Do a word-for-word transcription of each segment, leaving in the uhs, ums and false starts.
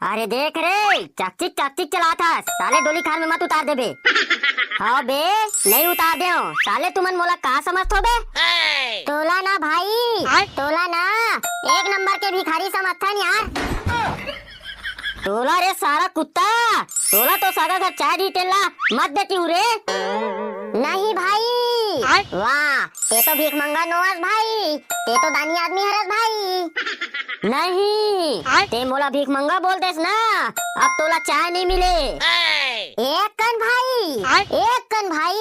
अरे देख रे, चकचिक चकचिक चलात हस, साले डोली खार में मत उतार देबे। हाँ बे, नहीं उतार देव, साले तुमन मोला का समझथो बे? तोला ना भाई, आय? तोला ना एक नंबर के भिखारी समझथन यार। तोला रे सारा कुत्ता, तोला तो सागा घर चाय दी तेला मत देती हूँ रे। नहीं भाई। आय? वाह, ते तो भीख मंगा नोहस भाई, ते तो दानी आदमी हरस भाई। नहीं, आय? ते मोला भीख मंगा बोल देस ना, अब तोला चाय नहीं मिले। एक कन भाई, आय? एक कन भाई,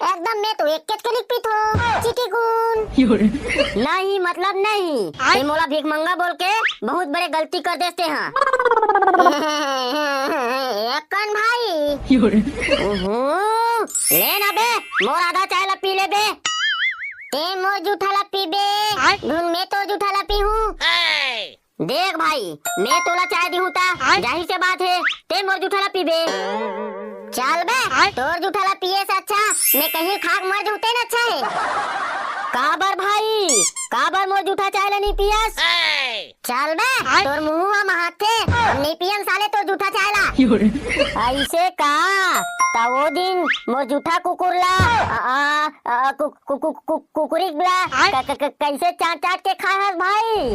एकदम मैं तो एक केच के लिख पीथो, चिटिकुन। नहीं, मतलब नहीं, आय? ते मोला भीख मंगा बोल के बहुत बड़े गलती कर देस ते हाँ। एक कन भाई। उहुं, ले ना बे, मोर आधा चाय ला पी ले बे। ते मोर जूठा ला पीबे, आय? धुन में तो जूठा ला पीहूं। देख भाई, मैं तोला चाय दिहूं ता, आय? जाहिर से बात है, ते मोर जूठा ला पीबे। चल बे, आय? तोर जूठा ला पिए से अच्छा मैं कहीं खाक मर जूते न अच्छा है। काबर भाई, काबर मोर जूठा चाय ला नहीं पियस? चल बे, आय? तोर मुंह ह महाथे, हम नहीं पियन साले तोर जूठा चाय ला। अइसे का? त वो दिन मोर जूठा कुकुर ला, आ, आ, आ, कु-, कु-, कु-, कु-, कुकुरी ला आय? क-, क-, क-, कैसे चाट चाट के खाए हस भाई?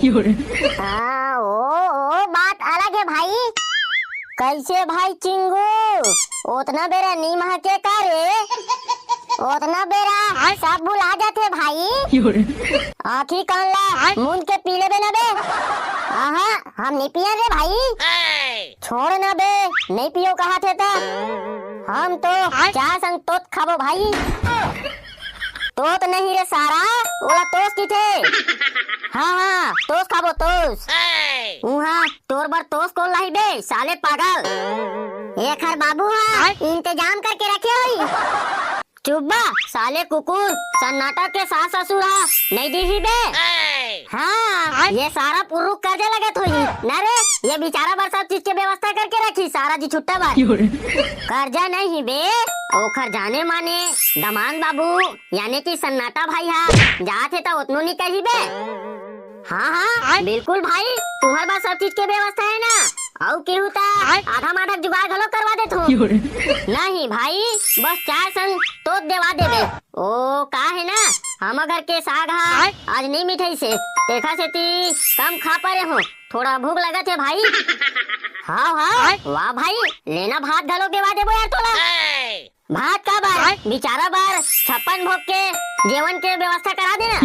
हाँ, ओ, ओ बात अलग है भाई। कैसे भाई चिंगू? ओतना बेरा नी महके का रे? ओतना बेरा आय? सब भुला जाथे भाई। आँखी कान ला आय? मूंद के पी लेबे ना बे। आहा, हम नहीं पियन रे भाई। छोड़ ना बे, नहीं पियो कहा थे त। हम तो आय? चाय संग तोत खाबो भाई। तोत नहीं रे सारा, ओला तोस किथे। हाँ, हाँ, तोस खाबो, तोस। उहाँ तोर बर तोस कोन लाही बे, साले पागल। एखर बाबू हा आय? इंतजाम करके रखे होही। चुप बा, साले कुकुर, सन्नाटा के सास ससुर हा नहीं दीही बे। हाँ, आय? ये सारा पुरुख कर्जा लगत होही। ना रे, ये बेचारा बर सब चीज के व्यवस्था करके रखी, सारा जी छुट्टा बार। कर्जा नहीं बे, ओखर जाने माने दमान बाबू, यानी कि सन्नाटा भाई हा, जात हे त ओतनो नी कही बे। हाँ, हाँ, आय? बिल्कुल भाई, तुम्हर बर सब चीज के व्यवस्था है ना। अउ केहू त आय? आधा माधा जुगाड़ घलो करवा देथो। नहीं भाई, बस चाय संग तोत देवा देबे। ओ, का है ना, हमर घर के साग हा आय? आज नहीं मिठाई से, तेखा सेती कम खा परे हो, थोड़ा भूख लगत है भाई। हाँ, हाँ, आय? वाह भाई, लेना भात घलो देवा देबो यार तोला। भात का बर? आय? बेचारा बर छप्पन भोग के जेवन के व्यवस्था करा देना।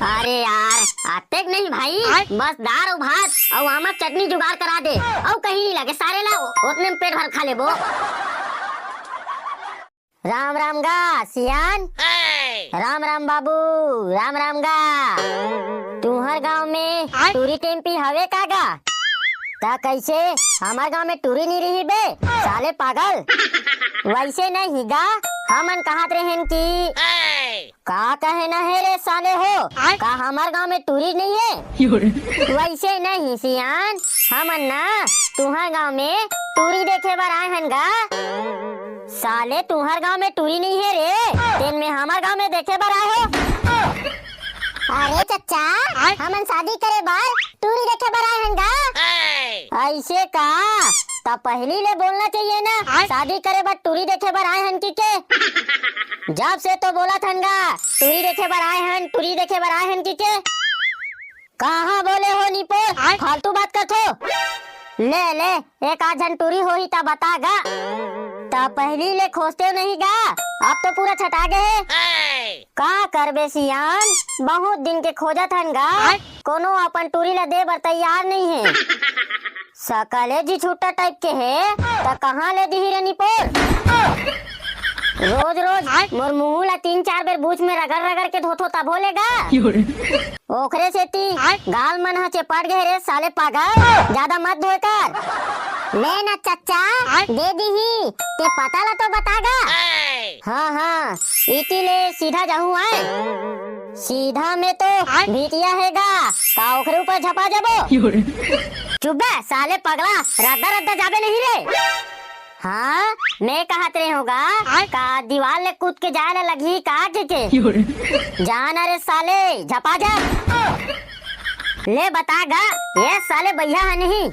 अरे यार, अतेक नहीं भाई, आय? बस दार अउ भात अउ आमक चटनी जुगाड़ करा दे, अउ कहीं नहीं लगे सारे ला, ओतने में पेट भर खा लेबो। राम राम गा सियान। राम राम बाबू, राम राम गा। तुम्हर गांव में आय? टूरी टेम्पी हवे का गा? त कैसे हमर गांव में टूरी नहीं रही बे, साले पागल? वैसे नहीं गा, हमन कहत रहेन कि का कहे न हे रे साले हो, आय? का हमर गांव में टूरी नहीं है? वैसे नहीं सियान, हमन ना तुहर गांव में टूरी देखे बर आए हन गा। साले तुहर गांव में टूरी नहीं है रे, तेन में हमर गांव में देखे बर आए हो। अरे चच्चा, आय? हमन शादी करे बर टूरी देखे बर आए हन गा। ऐसे का? त पहली ले बोलना चाहिए ना, आय? शादी करे बर टूरी देखे बर आए हन कि के? जब से तो बोलत हन गा, टूरी देखे बर आए हन, टूरी देखे बर आए हन कि के? कहाँ बोले हो निपोर? आय? फालतू बात करथो। ले, ले, एक आध झन टूरी होही त बता गा। त पहली ले खोजते नहीं गा, अब तो पूरा छटा गए हे। का करबे सियान, बहुत दिन के खोजत हन गा, आय? कोनो अपन टूरी ला दे बर तैयार नहीं है। सकले जी छुट्टा टाइप के हे, त कहाँ ले दिही रे निपोर? रोज रोज आय? मोर मुंह ला तीन चार बेर बूच में रगड़ रगड़ के धोथो तभो ले गा। ओखरे सेती आय? गाल मन ह चेपट गए रे साले पागल, ज्यादा मत धोए कर। ले ना चच्चा, आय? दे दिही, ते पता ला तो बता गा। हाँ, हाँ, इती ले सीधा जाहूँ आय। सीधा में तो आय? भीतिया हे गा, का ओखरे ऊपर झपा जाबो? चुप बे, साले पगला, रद्दा रद्दा जाबे नहीं रे। हाँ, मैं कहत रहे होगा, आय? का दीवार ले कूद के जाए ला लगही का के के? जान अरे साले, झपा जा। ले बता गा, ये साले भैया है नहीं।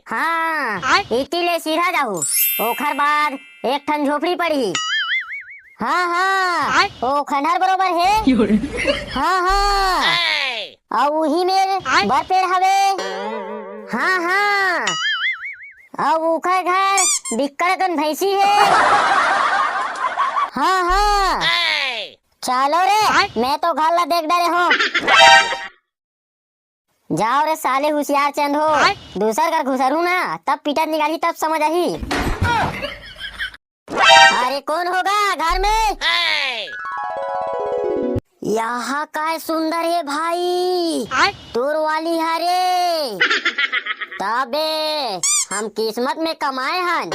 हाँ, आय? इति ले सीधा जाहू, ओखर बाद एक ठन झोपड़ी पड़ही। हाँ, हाँ, आय? ओ खंडहर बरोबर हे। हाँ, हाँ, अउ उही मेर आय? बर पेड़ हवे। हाँ, हाँ, अउ ओखर घर बिक्कड़ कन भैंसी हे। हाँ, हाँ, चलो रे, आय? मैं तो घर ला देख डरे हूँ। जाओ रे साले हुसियार चंद हो, आय? दूसर घर घुसरहू ना, तब पिटत निकालही, तब समझ आही। अरे कोन होगा घर में? यहाँ काय सुंदर हे भाई, आय? तोर वाली हरे। तबे हम किस्मत में कमाए हन,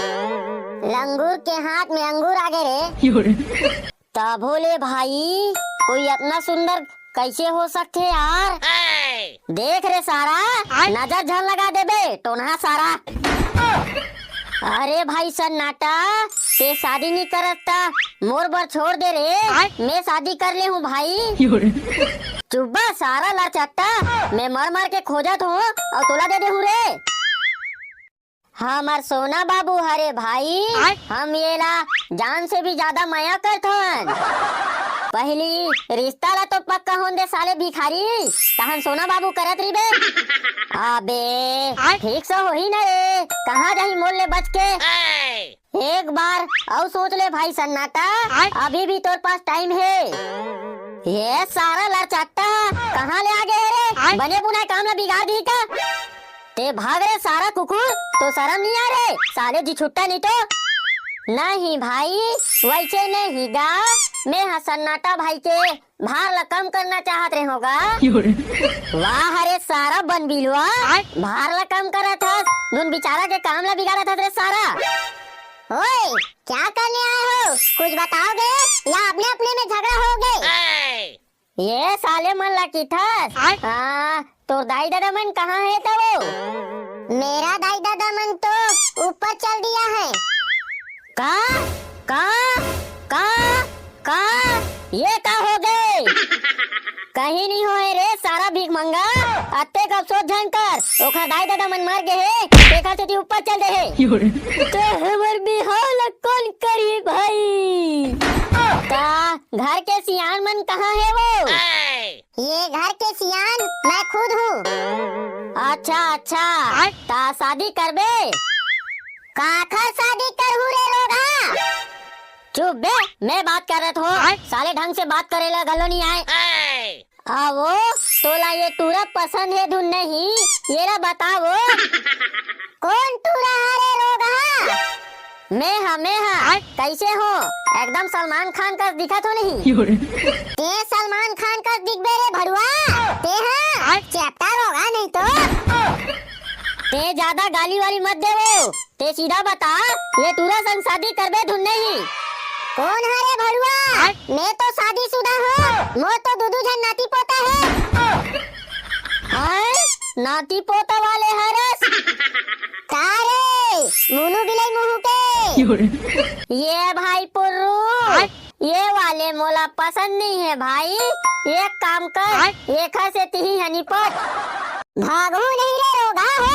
लंगूर के हाथ में अंगूर आगे रे। तभो ले भाई, कोई अतना सुंदर कैसे हो सकथे यार? देख रे सारा, आय? नजर झन लगा देबे, टोनहा सारा। अरे भाई सन्नाटा, ते शादी नहीं करत त मोर बर छोड़ दे रे, आय? मैं शादी कर ले हूँ भाई। चुब्बा सारा लड़चट्टा, मैं मर मर के खोजत हूँ अउ तोला दे दे हूँ रे। हमर सोना बाबू हरे भाई, आय? हम येला जान से भी ज्यादा मया करथन। पहली रिश्ता ला तो पक्का होन दे साले भिखारी, तहन सोना बाबू करत रहिबे। अबे, आय? ठीक से होही ना रे, कहाँ जाही मोर ले बच के? एक बार अउ सोच ले भाई सन्नाटा, आय? अभी भी तोर पास टाइम हे। ये सारा लड़चट्टा कहाँ ले आ गए हे रे? आय? बने बुनाए काम ला बिगाड़ दी का? ते भाग रे सारा कुकुर, तो शरम नहीं आ रे साले जी, छुट्टा नहीं तो। नहीं भाई, वैसे नहीं गा, मैं ह सन्नाटा भाई के भार ला कम करना चाहत रहे होगा। वाह रे सारा बन बिलवा, आय? भार ला कम करत हस, धुन बिचारा के काम ला बिगाड़त हस रे सारा। ओए, क्या करने आए हो? कुछ बताओगे या अपने अपने में झगड़ा होगे? ये साले मन ला किथस? आय? आ, तोर दाई ददा मन कहाँ हे तब? मेरा दाई ददा मन तो ऊपर चल दिया है। का? का? का? का? ये का हो गए? कहीं नहीं होए रे सारा भीख मंगा, अतेक अफसोस झन कर, ओखर दाई ददा मन मर गए हे, तेखर सेती ऊपर चल दे हे। तो हमर बिहाव ला कौन करी भाई? का घर के सियान मन कहाँ हे वो? ये घर के सियान मैं खुद हूँ। अच्छा, अच्छा। आय? ता शादी करबे? काखर शादी करहूँ रे रोगहा? चुप बे, मैं बात करत हों। आय? साले ढंग से बात करे ला घलो नहीं आय। आवो, तोला ये टूरा पसंद हे धुन नहीं, येला बतावो। कौन टूरा हरे रोगहा? मैं हा, मैं हा। आय? कैसे हो? एकदम सलमान खान कस दिखत हो नहीं? ते सलमान खान कस दिखबे रे भड़ुआ? ते हा? आय? चेपटा रोगहा नहीं तो। ते ज्यादा गाली वाली मत देवो। ते सीधा बता, ये टूरा संग शादी करबे धुन नहीं? कौन हरे भड़ुआ? आय? मैं तो शादीशुदा हूँ, मोर तो दू दू झन नाती पोता हे। आय? नाती पोता वाले हरस? का रे, मुनु बिलाई मुहू के? ये भाई पुर्रू, आय? ये वाले मोला पसंद नहीं है भाई। एक काम कर, आय? एखर से तिही हनी पट। भागहूँ नहीं रे रोगहा हो।